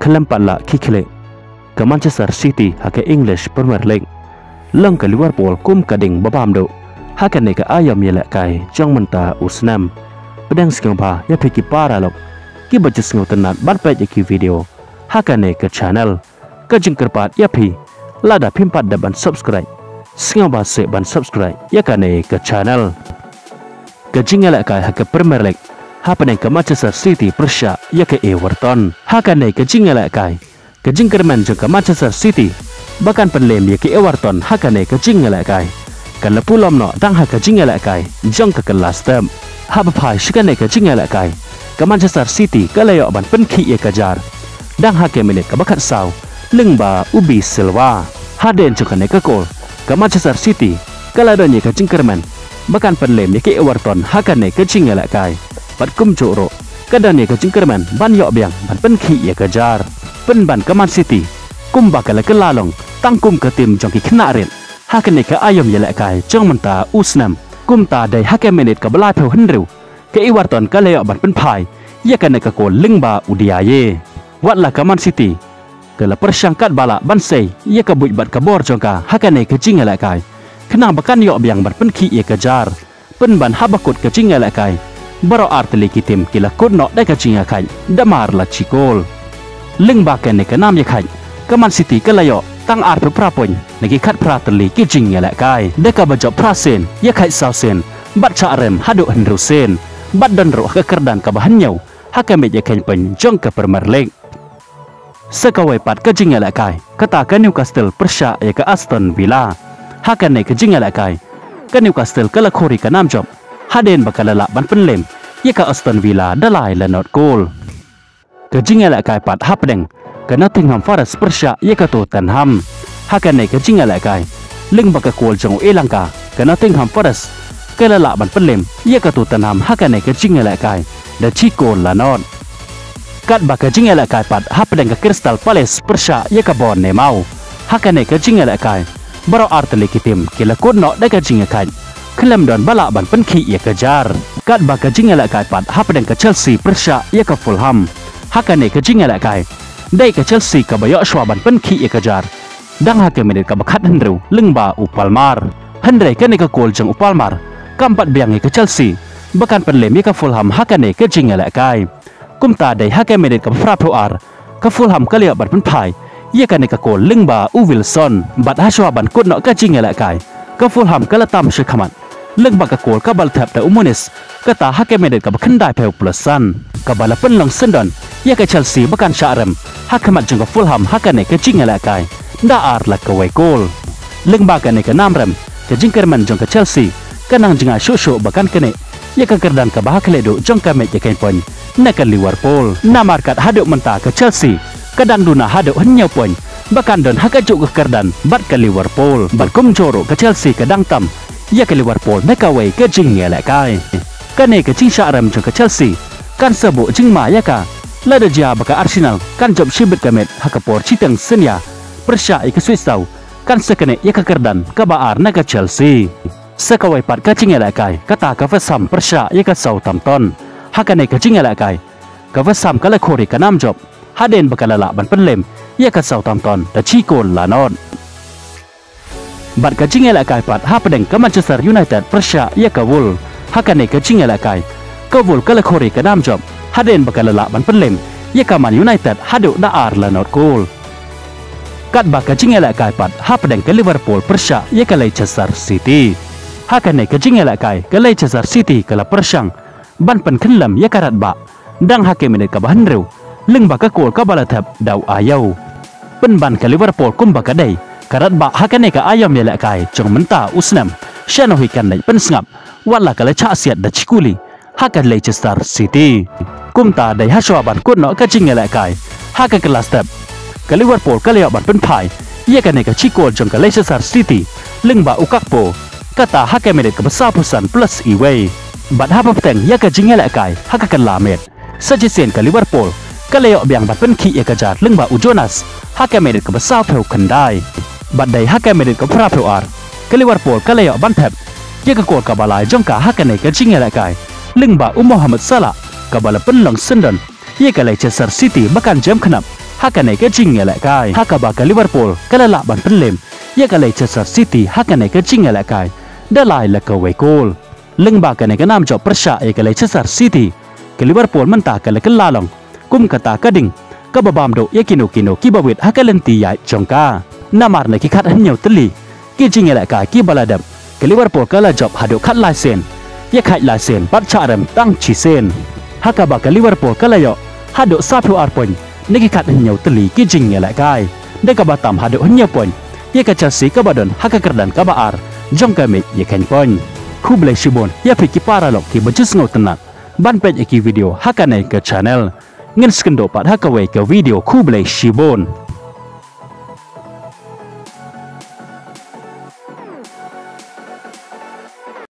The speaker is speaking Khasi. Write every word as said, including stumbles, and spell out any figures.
Khlem pat la khie khlieh, ka Manchester City ha ka English Premier League long ka Liverpool kum ka ding ba bam duh ha kane ka aïom ïalehkai jong mynta u snem. Pdiang sngewbha ïa phi ki paralok kiba ju sngewtynnat ban peit ïa ki video ha kane ka channel. Ka jingkyrpad ïa phi, lada phim pat dep ban subscribe, sngewbha seh ban subscribe ïa kane ka channel. Ka jingïalehkai ha ka Premier League hapdeng ka Manchester City pyrshah ïa ka Everton. Ha kane ka jingïalehkai, ka jingkyrmen jong ka Manchester City ba kan pynlem ïa ka Everton ha kane ka jingïalehkai ka la pulom noh dang ha ka jingïalehkai jong ka kylla step. Haba phai sha kane ka jingïalehkai, ka Manchester City ka la ïoh ban pynkhih ïa ka jar dang ha ka minit kaba khatsaw lyngba u Bissouma. Hadien jong kane ka kol, ka Manchester City ka la don ïa ka jingkyrmen ba kan pynlem ïa ka Everton ha kane ka jingïalehkai. Bad kumjuh ruh ka don ïa ka jingkyrmen ban ïoh biang ban pynkhih ïa ka jar. Pynban ka Man City kumba ka la kylla long tang kum ka tim jong ki khynnah rit ha kane ka aïom ïalehkai jong mynta u snem. Kumta dei ha ka minit kaba laiphew hynriew, ka Everton ka la ïoh ban pynphai ïa kane ka kol lyngba u Diaye. Wat la ka Man City ka la pyrshang katba lah ban sei ïa ka buit bad ka bor jong ka ha kane ka jingïalehkai, khnang ba kan ïoh biang ban pynkhih ïa ka jar. Pynban haba kut ka jingïalehkai, baroh artylli ki tim ki la kut noh da ka jingïakhaid da mar la shi kol. Lyngba kane ka nam ïakhaid, ka Man City ka la ïoh tang arphew phra point na ki khatphra tylli ki jingïalehkai, da kaba jop phra sien, ïakhaid saw sien bad shah rem haduh hynriew sien, bad don ruh ha ka kyrdan kaba hynñiew ha ka miej ïakheiñ point jong ka Premier League. Sa kawei pat ka jingïalehkai, kata ka Newcastle pyrshah ïa ka Aston Villa. Ha kane ka jingïalehkai, ka Newcastle ka la khuri ka nam jop hadien ba ka la lah ban pynlem ïa ka Aston Villa da lai la not kol. Ka jingïalehkai pat hapdeng ka Nottingham Forest pyrshah ïa ka Tottenham. Ha kane ka jingïalehkai, lyngba ka kol jong u Elanga, ka Nottingham Forest ka la lah ban pynlem ïa ka Tottenham ha kane ka jingïalehkai da shi kol la not. Katba ka jingïalehkai pat hapdeng ka Crystal Palace pyrshah ïa ka Bournemouth. Ha kane ka jingïalehkai, baroh artylli ki tim ki la kut noh da ka jingïakhaid, khlem don ba lah ban pynkhih ïa ka jar. Katba ka jingïalehkai pat hapdeng ka Chelsea pyrshah ïa ka Fulham. Ha kane ka jingïalehkai, dei ka Chelsea kaba ïoh shuwa ban pynkhih ïa ka jar dang ha ka minit kaba khathynriew lyngba u Palmer. Hynrei kane ka kol jong u Palmer kam pat biang ïa ka Chelsea ba kan pynlem ïa ka Fulham ha kane ka jingïalehkai. Kumta dei ha ka minit kaba phraphew ar, ka Fulham ka la ïoh ban pynphai ïa kane ka kol lyngba u Wilson. Bad hashwa ban kut noh ka jingïalehkai, ka Fulham ka la tam sha khmat lyngba ka kol kaba la thep da u Muniz, kata ha ka minit kaba khyndaiphew plus san, kaba la pynlong syndon ïa ka Chelsea ba kan shah rem ha khmat jong ka Fulham ha kane ka jingïalehkai da ar la kawei kol. Lyngba kane ka nam rem, ka jingkyrmen jong ka Chelsea ka nang jngai shuh shuh ba kan knieh ïa ka kyrdan kaba ha khlieh duh jong ka miej ïakheiñ point na ka Liverpool. Namar kat haduh mynta ka Chelsea ka dang duna haduh hynñiew point ba kan don ha kajuh ka kyrdan bad ka Liverpool. Bad kumjuh ruh ka Chelsea ka dang tam ïa ka Liverpool na kawei ka jingïalehkai. Kane ka jingshah rem jong ka Chelsea kan sa buh jingma ïa ka lada jia ba ka Arsenal kan jop shibit ka miet ha ka por shiteng synñia pyrshah ïa ka Switch Town, kan sa knieh ïa ka kyrdan kaba ar na ka Chelsea. Sa kawei pat ka jingïalehkai, kata ka West Ham pyrshah ïa ka Southampton. Ha kane ka jingïalehkai, ka West Ham ka la khuri ka nam jop hadien ba ka la lah ban pynlem ïa ka Southampton da shi kol la not. Bad ka jingïalehkai pat hapdeng ka Manchester United pyrshah ïa ka Wolves. Ha kane ka jingïalehkai, ka Wolves ka la khuri ka nam jop hadien ba ka la lah ban pynlem ïa ka Man United haduh da ar la not kol. Katba ka jingïalehkai pat hapdeng ka Liverpool pyrshah ïa ka Leicester City. Ha kane ka jingïalehkai, ka Leicester City ka la pyrshang ban pynkhynlem ïa ka Radbah dang ha ka minit kaba hynriew lyngba ka kol kaba la thep da u Ayew. Pynban ka Liverpool kumba ka dei ka Radbah ha kane ka aïom ïalehkai jong mynta u snem, shano hi kan leit pynsngap wat la ka la shah siat da shi kuli ha ka Leicester City. Kumta dei hashwa ban kut noh ka jingïalehkai ha ka kylla step, ka Liverpool ka la ïoh ban pynphai ïa kane ka shi kol jong ka Leicester City lyngba u Gakpo, kata ha ka minit kaba sawphew san plus iwei. Bad haba bteng ïa ka jingïalehkai ha ka kylla miet, sa shisien ka Liverpool ka la ïoh biang ban pynkhih ïa ka jar lyngba u Jonas ha ka minit kaba sawphew khyndai. Bad dei ha ka minit kaba phraphew ar, ka Liverpool ka la ïoh ban thep ïa ka kol kaba lai jong ka ha kane ka jingïalehkai lyngba u Mohamed Salah, kaba la pynlong syndon ïa ka Leicester City ba kan jem khnap ha kane ka jingïalehkai, ha kaba ka Liverpool ka la lah ban pynlem ïa ka Leicester City ha kane ka jingïalehkai da lai la kawei kol. Lyngba kane ka nam jop pyrshah ïa ka Leicester City, ka Liverpool mynta ka la kylla long kum kata ka ding kaba bam duh ïa kino kino kiba wit ha ka lynti ïaid jong ka. Namar na ki khathynñiew tylli ki jingïalehkai kiba la dep, ka Liverpool ka la jop haduh khatlai sien, ïakhaid lai sien bad shah rem tang shisien, ha kaba ka Liverpool ka la ïoh haduh saphew ar point na ki khathynñiew tylli ki jingïalehkai, da kaba tam haduh hynñiew point ïa ka Chelsea kaba don ha ka kyrdan kaba ar jong ka miej ïakheiñ point. Khublei shibun ïa phi ki paralok kiba ju sngewtynnat ban peit ïa ki video ha kane ka channel. Ngin sa ïakynduh pat ha kawei ka video, khublei shibun.